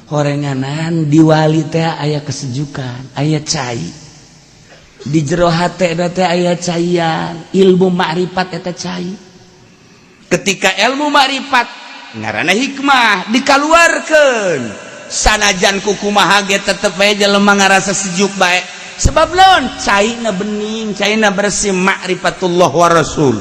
Horenganan di wali teh aya kesejukan, aya cai di jero hate teh, aya caian ilmu makrifat. Eta cai, ketika ilmu makrifat ngaranna hikmah dikaluarkeun, sanajan kukumaha ge tetep bae jelema ngarasa sejuk bae. Sebab lawan caina bening, caina bersih, makrifatullah wa rasul.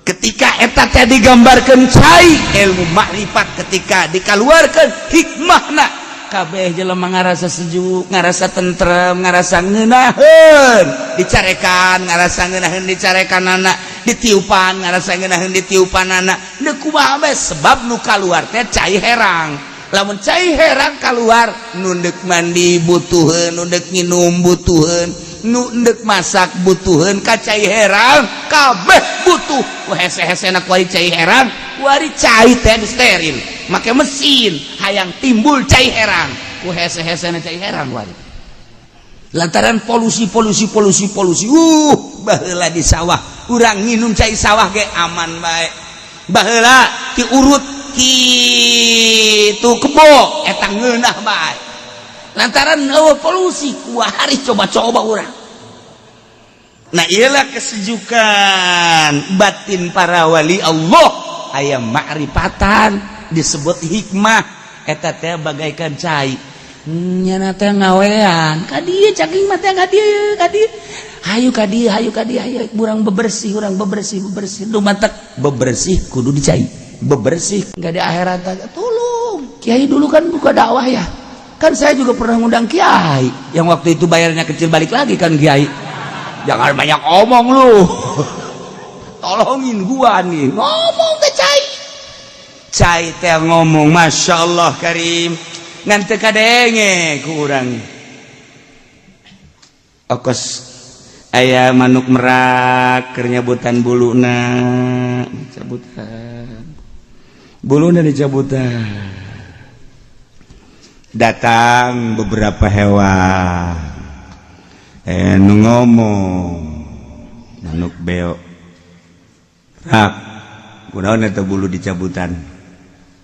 Ketika eta teh digambarkan cai ilmu makrifat, ketika dikaluarkan hikmahna, kabeh jelema ngarasa sejuk, ngarasa tentrem, ngarasa ngeunaheun dicarekan, ngarasa ngeunaheun dicarekan anak, ditiupan ngarasa ngeunaheun ditiupan anak. Deuk kumaha bae, sebab nu kaluar teh cai herang. Lamun cai herang keluar, nu deuk mandi butuheun, nu deuk nginum butuheun, nu deuk masak butuheun ka cai herang, kabeh butuh. Hese-hese na kuari cai herang. Kuari cai teh steril make mesin, hayang timbul cai herang ku hese-hese na cai herang kuari, lantaran polusi, polusi, polusi, polusi. Baheula di sawah urang nginum cai sawah ge aman bae. Baheula diurut kitu kebo eta ngeunah bae, lantaran euweuh polusi. Kuari coba-coba urang. Nah, iyalah kesejukan batin para wali Allah, aya makrifatan disebut hikmah. Eta teh bagaikan cai, nyana teh ngawean ka dieu, cangking mah teh ka dieu, ka dieu, hayu ka dieu, hayu ka dieu, hayu urang bebersih, urang bebersih, bebersih. Nu matak bebersih kudu dicai bebersih. Nggak di akhirat tolong kiai. Dulu kan buka dakwah ya kan, saya juga pernah ngundang kiai yang waktu itu bayarnya kecil, balik lagi kan. "Kiai, jangan banyak omong lu, tolongin gua nih." Ngomong ke cai, cai teh ngomong, "Masya Allah Karim, ngan teu kadenge ku urang." Okos aya manuk merak keur nyabutan buluna, cabutan buluna, dicabutan. Datang beberapa hewan, nu ngomong manuk beo, "Rak, kunaon eta bulu dicabutan?"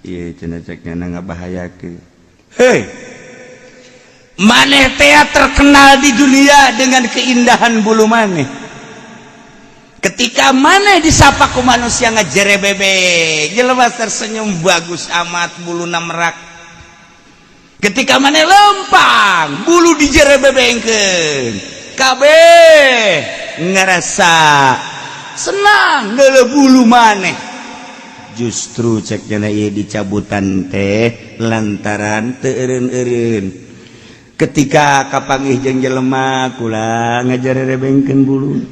"Ieu," cenah, cek nyana, "ngabahayakeun." "Hei, maneh teh terkenal di dunia dengan keindahan bulu maneh. Ketika maneh disapa ku manusia ngajerebebek, jelema tersenyum, bagus amat buluna merak. Ketika maneh lempang, bulu dijerebebengkeun, kabeh ngerasa senang neuleuh bulu maneh. Justru," cek nyana, "ieu dicabutan teh lantaran teu eureun-eureun. Ketika kapanggih jeung jelema, kula ngajarebengkeun bulu.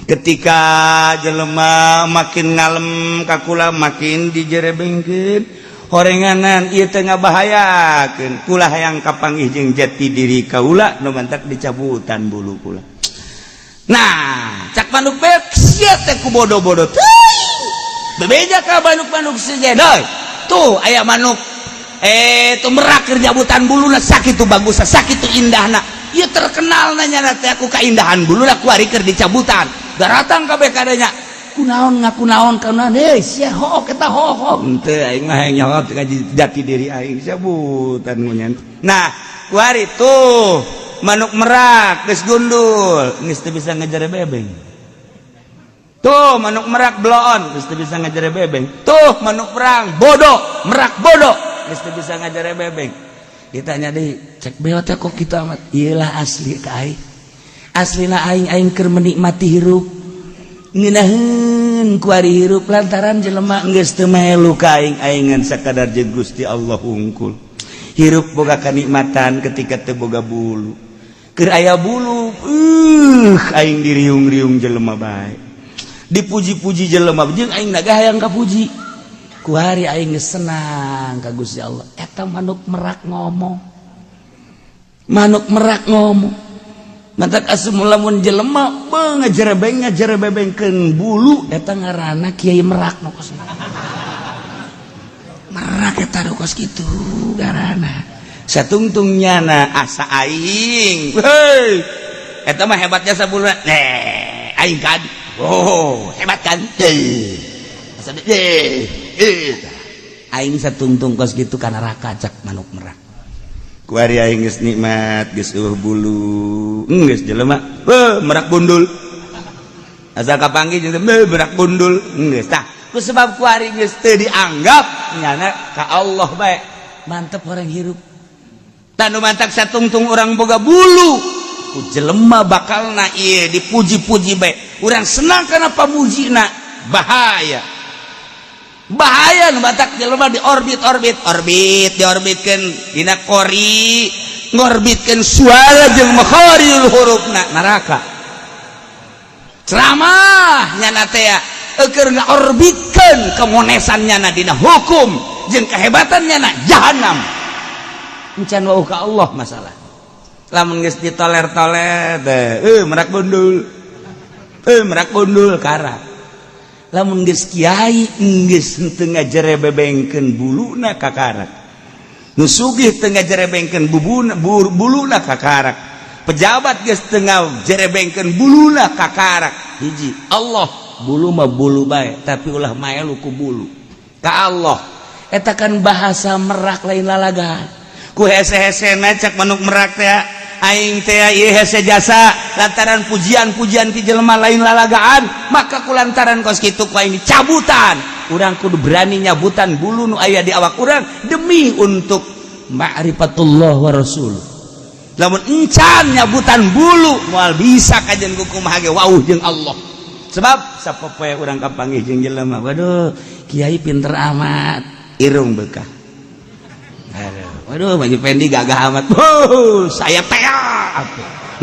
Ketika jelema makin ngalem ka kula, makin dijerebengkeun. Horenganan ieu teh ngabahayakeun. Kula hayang kapanggih jeung jati diri kaula, nu mantak dicabutan bulu kula." Nah, cak manuk beo, "Sia teh ku bodoh-bodoh teuing." Bebeja ka manuk-manuk sejen, "Heuy, tuh aya manuk tuh merak keur nyabutan buluna, sakitu bagus, sakitu indahna. Ieu terkenal nanya teh aku kaindahan buluna, kuari keur dicabutan." Daratang kabeh kadanya, "Kunaon ngaku naon kunaon? Heuy sia, hook eta, hook." "Henteu, aing mah hayang nyaho ka jati diri aing, cabutan ngunyan." Nah, kuari tuh manuk merak geus gundul, geus teu bisa ngejar bebeng. Tuh manuk merak bloon, geus teu bisa ngajar bebeng. Tuh manuk perang bodoh, merak bodoh, geus teu bisa ngajar bebeng. Ditanya deui, cek beo teh, "Kok kitu amat?" "Iyalah, asli ka aing, aslina aing, aing keur menikmati hirup, ngeunaheun kuari hirup, lantaran jelema geus teu melu ka aing, aing ngan sakadar jeung Gusti Allah hungkul. Hirup boga kanikmatan ketika teu boga bulu. Keur aya bulu, aing diriung-riung jelema bae, dipuji-puji jelema, jeung aing naga hayang kapuji. Kuari aing geus senang ka Gusti Allah." Eta manuk merak ngomong, manuk merak ngomong. Mantak asup lamun jelema be ngajerebeng ngajerebebengkeun bulu, eta ngaranna kiai merak. Nu kos merak eta nu kos kitu ngaranna. Satungtung nyana asa aing, heuy, eta mah hebatnya sabuluna. Eh, aing kan, oh, hebat kan? Eh, asa eh eh. Aing satungtung kos gitu ka neraka, cak manuk merak. Kuari aing geus nikmat, geus eueuh bulu, geus jelema, heuh, merak gundul. Asal kapanggih jeung merak gundul, geus tah. Ku sebab kuari geus teu dianggap nyana ka Allah bae. Mantep orang hirup. Tah, nu mantak satungtung orang boga bulu ku jelema bakalna ieu dipuji-puji bae. Urang senang kana pamujina, bahaya. Bahaya nu batak jelema di orbit-orbit, orbit diorbitkeun dina kori, ngorbitkeun suara jeung makharijul hurufna, neraka. Ceramah nyana teh keur ngaorbitkeun kemonesan nyana dina hukum jeung kehebatan nyana, jahanam. Encan wauh ka Allah masalah. Lamun geus ditoler-toler teh, merak gundul. Eh, merak gundul, karak. Lamun geus kiai geus henteu ngajerebebengkeun buluna, kakarak. Nu sugih teu ngajerebengkeun bubuna buluna, kakarak. Pejabat geus teu ngajerebengkeun buluna, kakarak. Hiji Allah, bulu mah bulu bae, tapi ulah maelu ku bulu ka Allah. Eta kan bahasa merak, lain lalagan. Ku hese-hesena cak manuk merak teh, aing teh ieu hese jasa lantaran pujian-pujian ti jelema, lain lalagaan. Maka ku lantaran kos kitu ku aing dicabutan. Urang kudu berani nyabutan bulu nu aya di awak urang demi untuk ma'rifatullah wa rasul. Lamun encan nyabutan bulu, moal bisa kajen kumaha ge wauh jeung Allah. Sebab sapopoe urang kapanggih jeung jelema, "Waduh, kiai pinter amat, irung bekah. Aduh, waduh, baju Fendi gagah amat." Oh, saya teh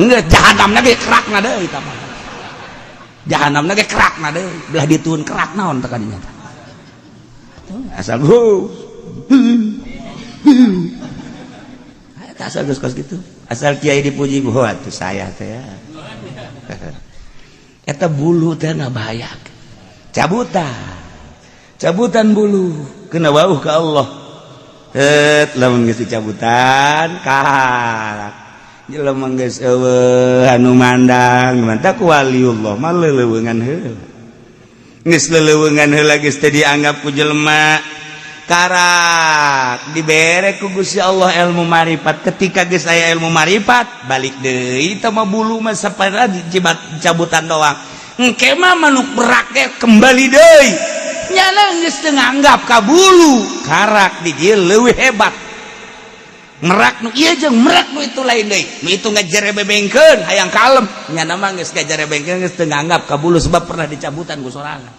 enggak, jahanamna ge kerakna deui eta mah. Jahanamna ge kerakna deui, belah dituun kerak naon teh kadinya. Asal asal geus kos kitu. Asal kiai dipuji, "Wah, atuh saya teh." Eta bulu teh ngabahaya. Cabutan. Cabutan bulu kena wauh ka Allah. Het, lamun geus dicabutan karak. Jelema geus eueuh anu mandang, mantak waliullah mah leuleungan heula. Geus leuleungan heula, geus teu dianggap ku jelema, karak dibere ku Gusti Allah ilmu marifat. Ketika geus aya ilmu marifat, balik deui teh mah bulu mah sapara cabutan doang. Engke mah manuk merak ge kembali deui. Nyana geus teu nganggap ka bulu, karak di dieu leuwih hebat. Merak nu ieu jeung merak nu itu lain deui. Nu itu ngajerebebengkeun hayang kalem, nyana mah geus ngajerebengkeun, geus teu nganggap ka bulu sebab pernah dicabutan ku sorangan.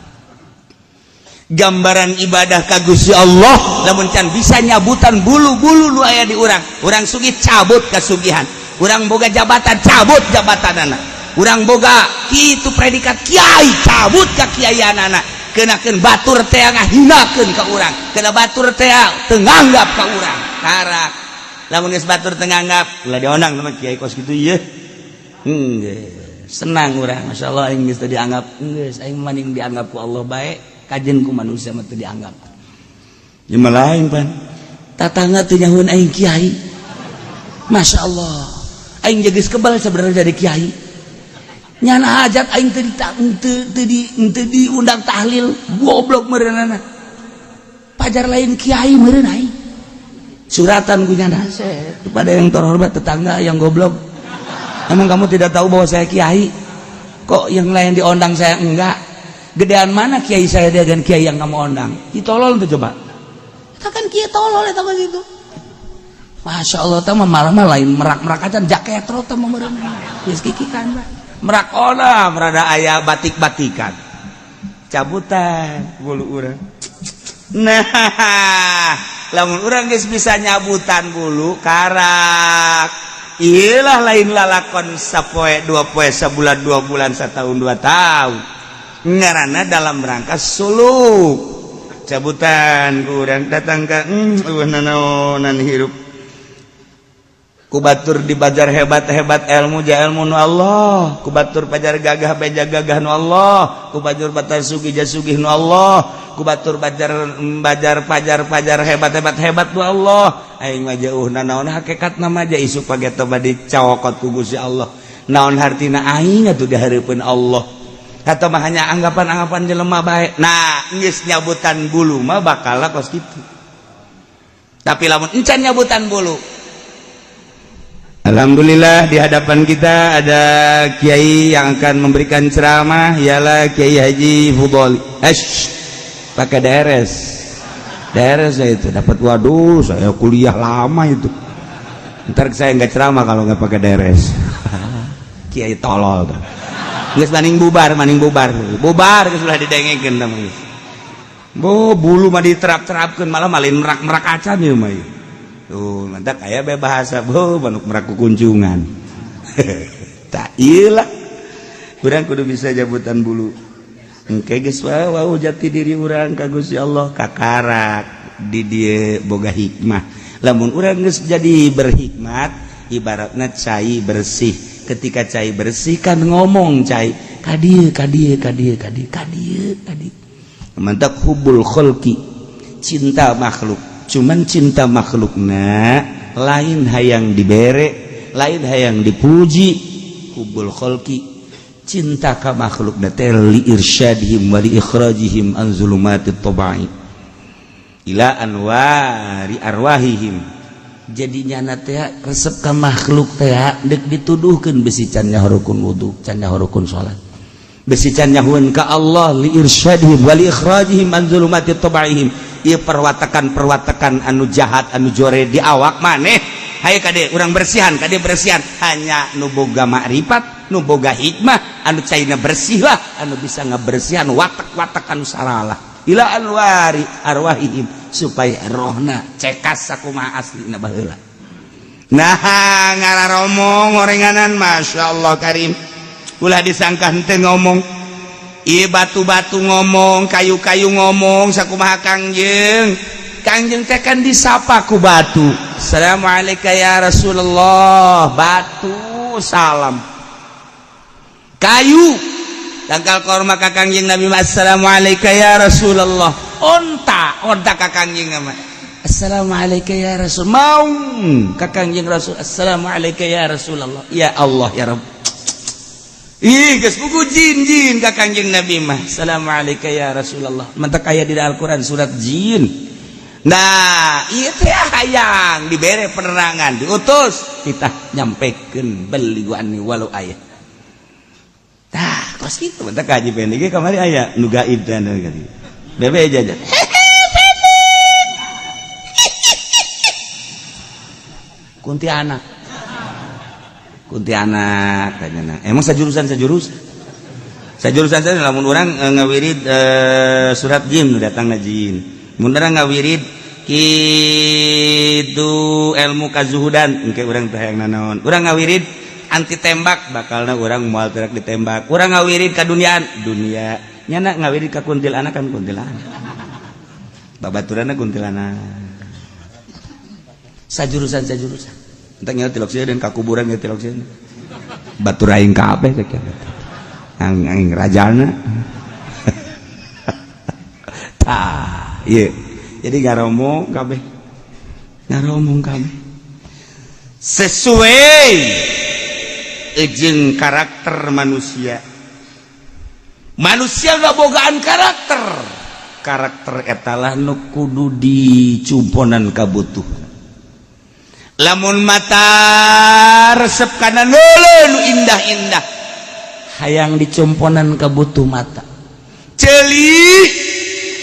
Gambaran ibadah ka Gusti Allah, lamun can bisa nyabutan bulu-bulu nu aya di urang. Urang sugih, cabut kasugihan. Urang boga jabatan, cabut jabatan anak. Urang boga kitu predikat kiai, cabut ka kiaianana. Kenakeun batur teh ngahinakeun ka urang, kena batur teh teu nganggap ka urang, karak. Lamun geus batur teu nganggap, ulah diondang sama kiai kos kitu ieu. Senang urang, masyaallah, aing geus teu dianggap. Geus, aing maning dianggap ku Allah bae, kajen ku manusia mah teu dianggap. Ieu mah lain pan. Tatangga teu nyahueun aing kiai. Masya Allah, aing geus kebal sebenarnya jadi kiai. Nyana hajat aing teu teu diundang tahlil, goblok meureunana. Pajar lain kiai meureun aing. Suratan ku nyana kepada yang terhormat tetangga yang goblok. Emang kamu tidak tahu bahwa saya kiai? Kok yang lain diundang, saya enggak? Gedean mana kiai saya dengan kiai yang kamu undang? Ki tolol tuh coba. Itu kan kiai tolol eta mah gitu. Masya Allah, tah mah malah mah lain merak-merak aja, jaketro tah mah meureun. Geus kikikan mah. Merak ona merada aya batik-batikan. Cabutan bulu urang. Nah, lamun urang geus bisa nyabutan bulu, karak. Iyalah, lain lalakon sapoe dua poe, sebulan 2 bulan, setahun 2 tahun. Ngaranna dalam rangka suluk. Cabutan kurang datang ke nanaonan hirup ku batur di bajar hebat-hebat ilmu ja ilmu nu Allah, ku batur pajar gagah beja gagah nu Allah, ku batur batar sugih ja sugih nu Allah, ku batur bajar bajar pajar pajar hebat-hebat hebat nu Allah. Aing mah jauh nanaon hakikat nama ja isuk pageto bade dicokot ku Gusti Allah. Naon hartina aing atuh di hareupeun Allah atau mah hanya anggapan-anggapan jelema bae. Nah, geus nyabutan bulu mah bakal kos kitu. Tapi lamun encan nyabutan bulu. Alhamdulillah, di hadapan kita ada kiai yang akan memberikan ceramah, ialah Kiai Haji Fudoli. Esh, pakai DRS. DRS saya itu dapat, waduh, saya kuliah lama itu. Ntar saya nggak ceramah kalau nggak pakai DRS. Kiai tolol tuh. Geus maning bubar, maning bubar. Bubar geus ulah didengekeun tah geus. Bo bulu mah diterap-terapkeun, malah malin merak-merak acan ieu mah. Tuh, mantap aya be bahasa bo manuk merak kunjungan. Tak ieu lah. Urang kudu bisa jabutan bulu. Engke geus wau jati diri urang ka Gusti Allah kakarak di dieu boga hikmah. Lamun urang geus jadi berhikmat, ibaratna cai bersih. Ketika cai bersih kan ngomong cai ka dieu, ka dieu, ka dieu, ka dieu, ka dieu, ka dieu. Mantap hubbul khalqi, cinta makhluk. Cuman cinta makhlukna lain hayang dibere, lain hayang dipuji. Hubbul khalqi, cinta ka makhluk teh li irsyadihim wa li ikhrajihim an zulumatit tabai ila anwari arwahihim. Jadi nyana teh resep ka makhluk teh deuk dituduhkeun besi can nyahorukun wudu, can nyahorukun salat, besi can nyahueun ka Allah. Li irsyadihim wa li ikhrajihim an zulumati tabaihim. Ieu perwatakan-perwatakan anu jahat, anu jore di awak maneh, hayu kade urang bersihan, kade bersihan. Hanya nu boga makrifat, nu boga hikmah, anu caina bersih lah anu bisa ngabersihan watak-watak anu saralah ila anwari arwahihim, supaya rohna cekas sakumaha aslina baheula. Nah, ngararomong orenganan, Masya Allah Karim. Ulah disangka henteu ngomong. Ieu batu-batu ngomong, kayu-kayu ngomong sakumaha Kangjeng. Kangjeng teh kan disapa ku batu. "Assalamualaikum ya Rasulullah." Batu salam. Kayu tangkal korma ka Kangjeng Nabi, "Assalamualaikum ya Rasulullah." Onta, onta ka Kangjeng mah. "Assalamualaikum ya Rasul." Maung ka Kangjeng Rasul. "Assalamualaikum ya Rasulullah." Ya Allah ya Rabb. Ih, geus buku jin-jin ka Kangjeng Nabi mah. "Assalamualaikum ya Rasulullah." Mantak aya di Al-Qur'an surat jin. Nah, ieu teh hayang dibere penerangan, diutus kita nyampekeun balighu anni walau ayah. Tah, kos kitu mantak kaji pendek ge kamari aya nu gaib teh anu kali. Bebe jajan. Kuntianak. Kuntianak tanya. Emang sajurusan sajurusan. Sajurusan saya lamun urang ngawirid surat jin datang na jin. Mun urang ngawirid kitu ilmu kazuhudan engke urang teh hayang nanaon. Urang ngawirid anti tembak, bakalna urang moal terak ditembak. Urang ngawirid ka duniaan, dunia. Nyana ngawirid ka kuntilanak kan kuntilanak. Babaturanna kuntilanak. Sajurusan sajurusan. Entah nyawa tilok sieun ka kuburan nya tilok sieun. Batur aing kabeh teh aing, aing rajana. Tah, ieu. Jadi ngaromong kabeh. Ngaromong kabeh. Sesuai jeung karakter manusia. Manusia ngabogaan karakter. Karakter etalah nu kudu dicumponan kabutuh. Lamun mata resep kana nu indah-indah, hayang dicumponan kabutuh mata. Ceuli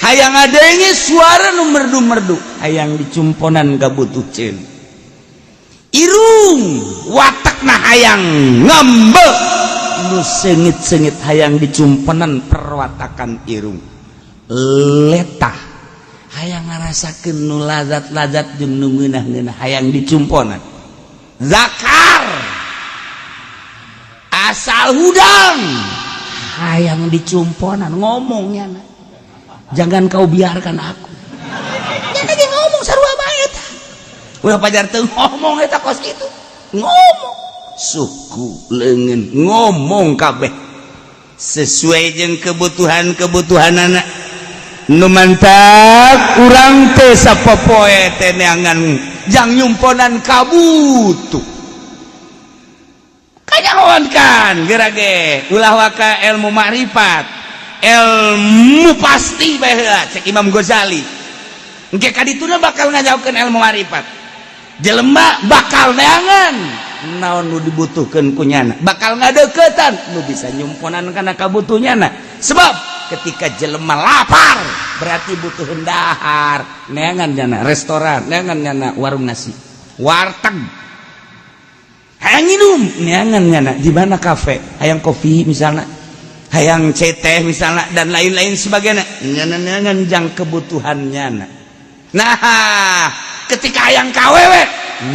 hayang adenge suara nu merdu-merdu, hayang dicumponan kabutuh ceuli. Irung watakna hayang ngambe nu sengit-sengit, hayang dicumponan perwatakan irung. Letah hayang ngarasakeun nu lazat-lazat jeung nu ngeunah-ngeunah, hayang dicumponan. Zakar asal hudang hayang dicumponan. Ngomongnya, "Jangan kau biarkan aku." Nya lagi ngomong sarua bae eta. Ulah pajar teu ngomong eta kos kitu. Ngomong suku leungeun ngomong kabeh sesuai jeung kebutuhan-kebutuhan anak. Nu mantak urang teh sapopoe teh neangan jang nyumponan kabutuh. Kanyahoan kan geura ge ulah waka ilmu makrifat, ilmu pasti bae heula. Cek Imam Ghazali, Engke kadituna bakal ngajaukeun ilmu marifat. Jelema bakal neangan naon nu dibutuhkeun ku nyana, bakal ngadeukeutan nu bisa nyumponan kana kabutuhnyana. Sebab ketika jelema lapar berarti butuh dahar, neangan nyana restoran, neangan nyana warung nasi, warteg. Hayang minum, neangan nyana di mana kafe, hayang kopi misalnya, hayang teh misalnya, dan lain-lain sebagainya. Nyana neangan jang kebutuhan nyana. Nah, ketika hayang kawewe,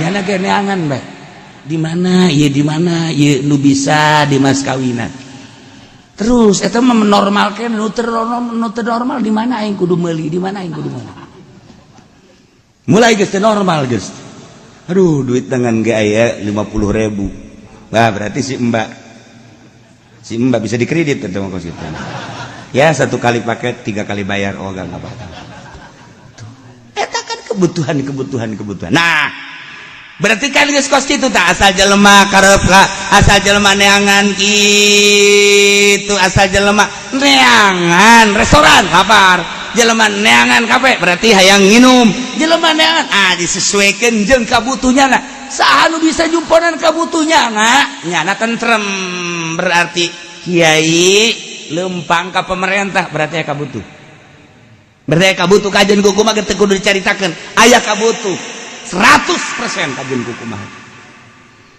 nyana ge neangan bae di mana ieu, di mana ieu nu bisa di mas kawinan. Terus eta mah menormalkeun nu teu normal, di mana aing kudu meuli, di mana aing kudu meuli. Mulai geus teu normal geus. Aduh, duit dengan ge aya 50.000. Nah, berarti si mbak bisa dikredit eta mah kos kitu. Ya, satu kali paket tiga kali bayar. Oh, enggak apa-apa. Eta kan kebutuhan, kebutuhan, kebutuhan. Nah, berarti kan geus kos kitu tah, asal jelema karep lah, asal jelema neangan kitu, asal jelema neangan restoran lapar, jelema neangan kafe berarti hayang nginum, jelema neangan, ah, disesuaikan jeung kabutuhnya. Nah, saha nu bisa jumponan kabutuhnya nyana tentrem, berarti kiai lempang ka pemerintah berarti aya kabutuh, berarti aya kabutuh. Kajian kuku mah teu kudu dicaritakeun, aya kabutuh 100% kajian kuku mah.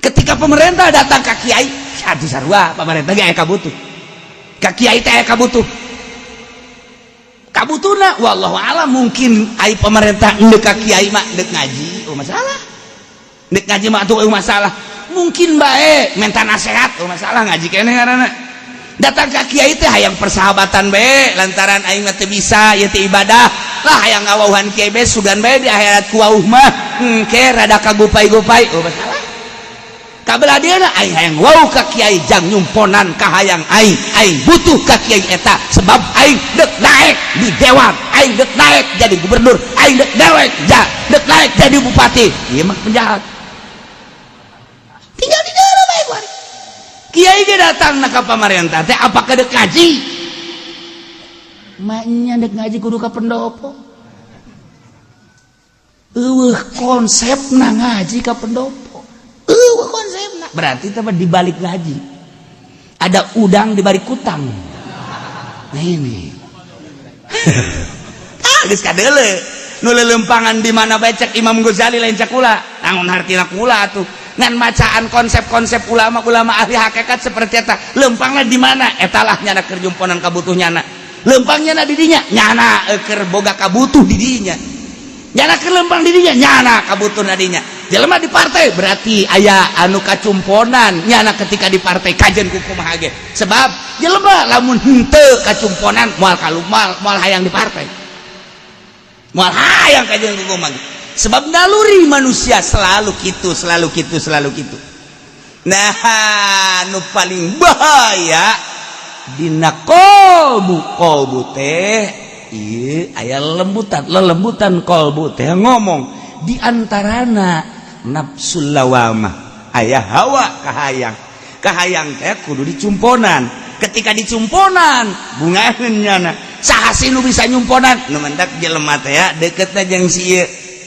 Ketika pemerintah datang ka kiai, aduh, sarua pemerintah ge aya kabutuh ka kiai teh, aya kabutuh. Kabutuhna wallahu alam, mungkin ai pemerintah ndek ka kiai mah ndek ngaji, oh masalah ndek ngaji mah atuh, oh masalah mungkin bae minta nasihat, oh masalah ngaji keneh ngaranna. Datang ka kiai teh hayang persahabatan bae, lantaran aing mah teu bisa ieu teh ibadah lah, hayang ngawauhan kiai bae, sugan bae di akhirat ku wauh mah engke rada kagupai-gupai, oh masalah. Kabelah dia aing hayang wauh ka kiai jang nyumponan kahayang aing. Aing butuh ka kiai eta sebab aing dek naik di dewan, aing dek naik jadi gubernur, aing dek naik ja dek naik jadi bupati. Ieu mah penjahat tinggal di dalam bae kuari. Kiai ge datang na ka pamarentah teh apakah dek ngaji? Maknya dek ngaji kudu ka pendopo. Eueuh konsepna ngaji ka pendopo, eueuh konsepna. Berarti teh di balik ngaji ada udang di balik kutang. Nah, ini ah geus kadeule nu lelempangan di mana bae. Cek Imam Ghazali, lain cek kula, naon hartina kula tuh, ngan macaan konsep-konsep ulama-ulama ahli hakikat seperti eta. Lempangna di mana eta lah nyana keur jumponan kabutuh nyana. Lempangnya na di dinya, nyana keur boga kabutuh di dinya, nyana keur lempang di dinya, nyana kabutuh na dinya. Jelema di partai berarti aya anu kacumponan nyana ketika di partai. Kajen ku kumaha ge, sebab jelema lamun henteu kacumponan moal kalu moal moal hayang di partai, moal hayang. Kajen ku kumaha ge, sebab naluri manusia selalu gitu, selalu gitu, selalu gitu. Nah, nu paling bahaya dina kolbu, kolbu teh ieu aya lembutan, lelembutan kolbu teh ngomong di antarana nafsul lawamah, aya hawa kahayang. Kahayang teh kudu dicumponan. Ketika dicumponan, bungaheun nyana. Saha sih nu bisa nyumponan? Nu mendak jelema teh ya deketna jeung si ieu,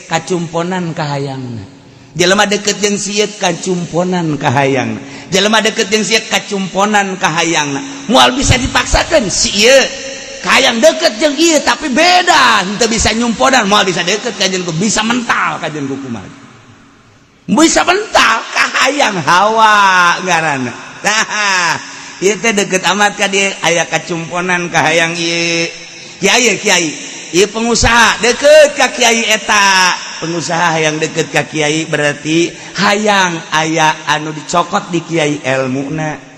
kacumponan kahayangna. Jelema deket jeung si ieu, kacumponan kahayangna. Jelema deket jeung si ieu, kacumponan kahayangna. Moal bisa dipaksakan. Si ieu kahayang deket jeung ieu, tapi beda, henteu bisa nyumponan, moal bisa deket. Kajian ku bisa mental, kajian ku kumaha bisa mental kahayang, hawa ngaranna. Nah, ieu teh deket amat ka dieu, aya kacumponan kahayang ieu. Kiai, kiai ieu pengusaha deket ka kiai eta, pengusaha yang deket ka kiai berarti hayang aya anu dicokot di kiai ilmuna.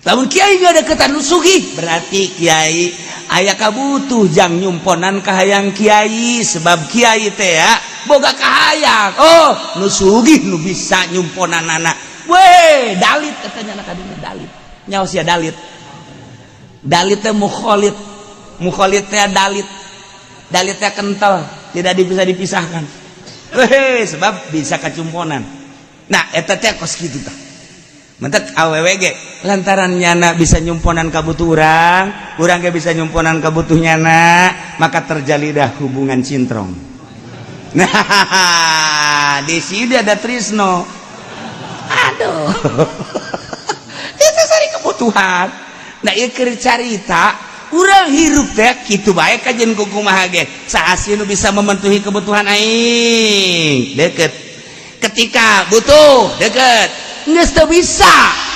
Lamun kiai gak deketan nu sugih, berarti kiai aya kabutuh jang nyumponan kahayang kiai, sebab kiai teh ya boga kahayang, oh nu sugih nu bisa nyumponan anak. Weh, dalit katanya anak kadinya, dalit nyawa sia dalit. Dalit teh mukholid, mukholid teh dalit, dalit teh kental, tidak bisa dipisahkan. Weh, sebab bisa kacumponan. Nah, eta teh kos kitu tah. Mentek awewe ge lantaran nyana bisa nyumponan kabutuh urang, urang ge bisa nyumponan kabutuh nyana, maka terjalidah hubungan cintrong. Nah, di sini ada trisno. Aduh, itu sari kebutuhan. Nah, ieu keur carita urang hirup teh kitu bae kajen kumaha ge. Saha sih nu bisa memenuhi kebutuhan aing? Deket. Ketika butuh deket, geus teu bisa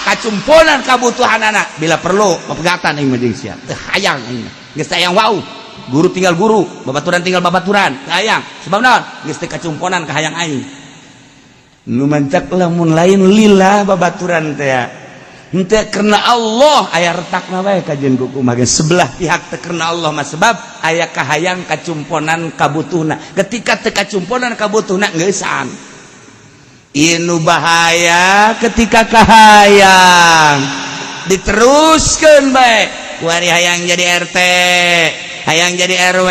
kacumponan kabutuhan anak, bila perlu pepegatan aing mah jeung sia. Teu hayang aing mah. Geus hayang wau. Guru tinggal guru, babaturan tinggal babaturan, teu hayang. Sebab naon? Geus teu kacumponan ka hayang aing. Nu mancak lamun lain lillah babaturan teh henteu karena Allah, aya retakna bae kajeun kumaha ge. Sebelah pihak teu karena Allah mah, sebab aya kahayang kacumponan kabutuhna. Ketika teu kacumponan kabutuhna, geusan. Inu bahaya ketika kahayang diteruskan bae. Kuari hayang jadi RT, hayang jadi RW,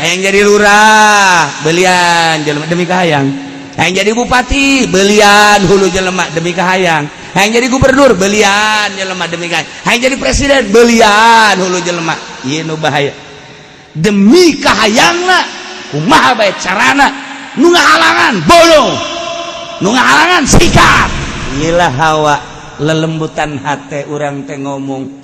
hayang jadi lurah, belian jelema demi kahayang. Hayang jadi bupati, belian hulu jelema demi kahayang. Hayang jadi gubernur, belian jelema demi kahayang. Hayang jadi presiden, belian hulu jelema. Ieu nu bahaya, demi kahayangna kumaha bae carana. Nu ngahalangan bodoh, nu ngahalangan sikat. Inilah hawa lelembutan hate urang teh. Ngomong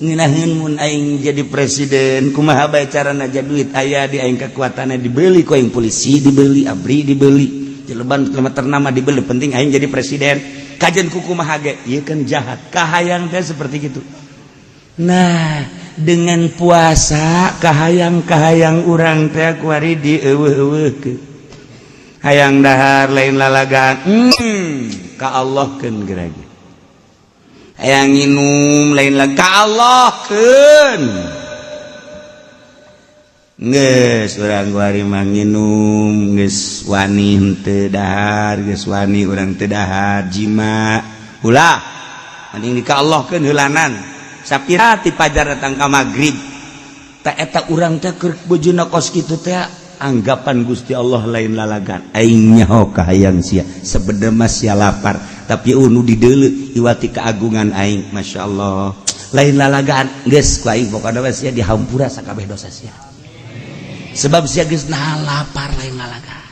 ngeunaheun mun aing jadi presiden, kumaha bae carana aja, duit aya di aing, kekuatannya dibeli ku aing, polisi dibeli, ABRI dibeli, jeleban jelema ternama dibeli, penting aing jadi presiden kajen kumaha ge. Ieu kan jahat kahayang teh seperti gitu. Nah, dengan puasa kahayang-kahayang urang teh kuari dieuweuh-euweuhkeun. Hayang dahar lain lalagaan, ka Allah keun gerage. Hayang nginum lain lagi, ka Allah keun. Geus urang kuari mah nginum, geus wani henteu dahar, geus wani urang teu dahar, jima ulah, mending di ka Allah keun heulanan. Sapira ti pajar datang ka magrib tak eta urang teh keur bojona kos kitu teh. Anggapan Gusti Allah lain lalagan. Aing nyaho kahayang sia, sebenarnya mah sia lapar, tapi unu dideuleu iwati keagungan aing. Masya Allah, lain lalagaan. Geus ku aing pokona mah sia dihampura sakabeh dosa sia, sebab sia geus nahan lapar lain lalagaan.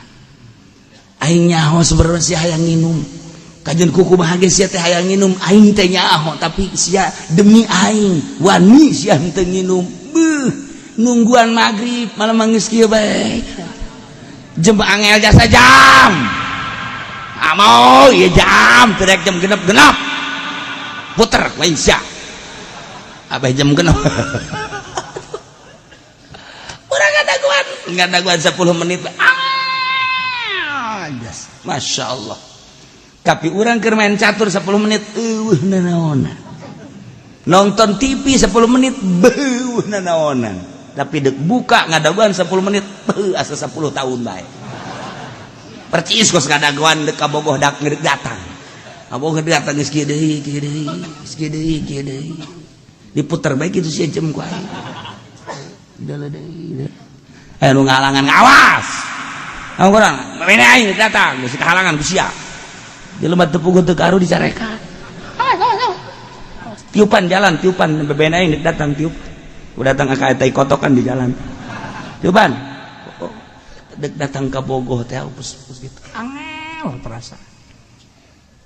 Aing nyaho sebenarnya sia hayang nginum, kajian kuku bahagia sia teh hayang nginum. Aing teh nyaho, tapi sia demi aing wani sia henteu nginum. Beuh, nungguan maghrib malah mangis kieu bae. Jam angel jasa jam amau ieu jam teu jam genep-genep puter wae sia abah jam genep. Urang ngadaguan ngadaguan 10 menit, ah jas. Masya Allah. Tapi urang keur main catur 10 menit eueuh nanaonan, nonton TV 10 menit beuh nanaonan, tapi dek buka ngadaguan 10 menit, beuh asa 10 tahun bae. Percis kos ngadaguan dek kabogoh dak ngedek datang, kabogoh datang geus kieu deui, kieu deui, geus kieu deui, kieu deui, diputer bae kitu sia jam ku aing. Udah deui aya nu ngahalangan, ngawas. Anu kurang, mana aing datang geus kahalangan ku sia. Jelema teu puguh teu karu dicarekan. Tiupan jalan, tiupan bebena aing datang, tiup. Udah datang ka eta kotokan di jalan. Tiupan. Oh, dek datang ka Bogoh teh pus pus gitu. Angel perasa.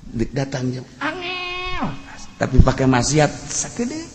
Dek datang jam angel. Tapi pakai maksiat sakedeung.